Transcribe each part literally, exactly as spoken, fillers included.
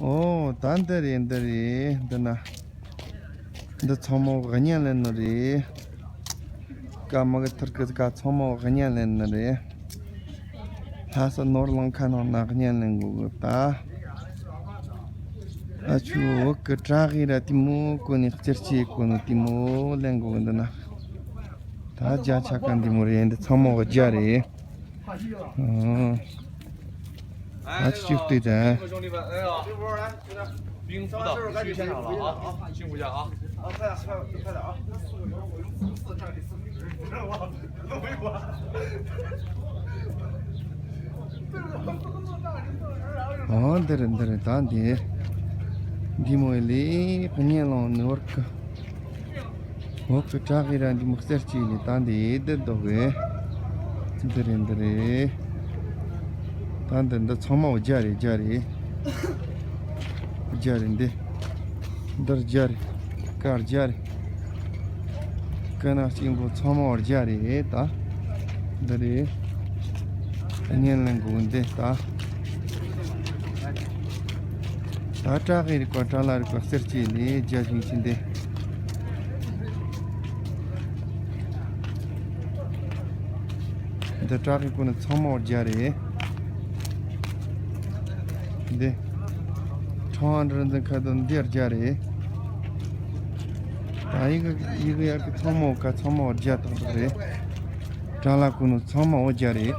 ཨོ་ད་འདི་རེད། འདི་རེད། འདི་ན། འདི་ཚང་མ་བག་ཉལ་ལེན་ནི་རེད། ཀ་མ་གི་ཐུར་གི་ཀ་ཚང་མ་བག་ཉལ་ལེན་ནི་རེད། ལྷ་ས་ནོར་གླིང་ཁ་ནང་ན་བག་ཉལ་ལེན་དགོས་གི་ད། ཨ་ཆུ་བོད་གི་བྲག་གི་ར་དེ་མོ་གོ་ནི་རྩེར་ཆེ་གོ་ནི་དེ་མོ་ལེན་དགོས་གི་འདི་ན། ད་རྒྱ་ཆ་ག་འདི་མོ་རེད། འདི་ཚང་མ་བག་རྒྱ་རེད། ཨ་ཅིག་ལྟོས་དང་། 兵辅导区现场了啊，辛苦一下啊！ཨོ་འདི་རེད། འདི་རེད། ད་འདི་འདི་མོ་ལས་གཉེན་ལོང་ནི་བར་གི། འོག་གི་བྲག་གི་ར་འདི་མོ་གསེར་གྱི་ལས་ད་འདི་འདི་འདུག་གི། འདི་རེད། འདི་རེད། ད་འདི་འདི་ཚང་མ་བརྒྱ་རེད། བརྒྱ་རེད། བརྒྱ་རེད། འདི་འདི་བརྒྱ་རེད། ཀ་བརྒྱ་རེད། ཀ་ན་གཅིག་པོ་ཚང་མ་བརྒྱ་རེད་ད། འདི་རེད། གཉེན་ལེན་དགོས་འདི་ད། ད་བྲག་གི་རིགས་པ་བྲག་ལ་རིགས་པ་གསེར་གྱི་ལས་རྒྱ་ཞིང་ཆེན་འདི། འདི་བྲག་གི་ཀུན་ཚང་མ་བརྒྱ་རེད། འདི་ཁྲང་ཨན་རི་འཛིན་ཁ་དོན་འདི་བརྒྱ་རེད། ད་ཡི་གེ་ཡི་གེ་ཡར་གི་ཚང་མ་ཀ་ཚང་མ་བརྒྱ་ཏག་ཏག་རེད། བྲག་ལ་ཀུན་ཚང་མ་བརྒྱ་རེད།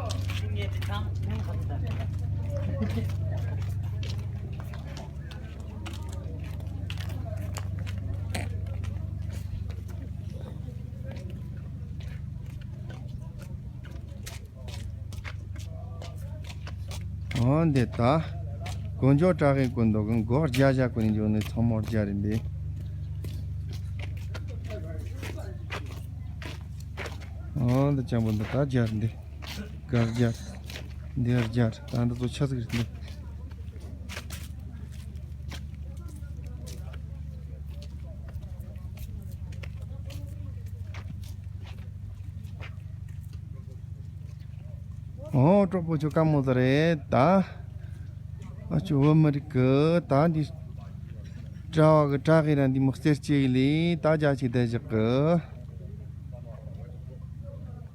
འོ་འདི་ད། དཀོན་མཆོག་བྲག་གི་ཀུན་འདུག་གི་མགོ་བརྒྱ་བརྒྱ་ཀུན་འཇོག་ནས་ཚང་མ་བརྒྱ་རེད་འདི། འོ་འདི་ཅང་པོ་འདི་ད་བརྒྱ་རེད་འདི། ག་བརྒྱ། འདི་བརྒྱ། ད་འདི་ཚོ་ཆ་ཟིག་རེད་འདི། ཨོ་གྲོགས་པོ་ཁྱོད་དཀའ་མོ་ཟིག་རེད་ད། ཨ་ཅོ་བོད་མི་རིགས་ཀྱི་ད་འདི་གྲྭ་བ་གི་བྲག་གི་ར་འདི་མི་རྩེར་སྐྱེ་ཡི་ལས་ད་རྒྱ་ཆེ་བསྡད་བཞག་གི།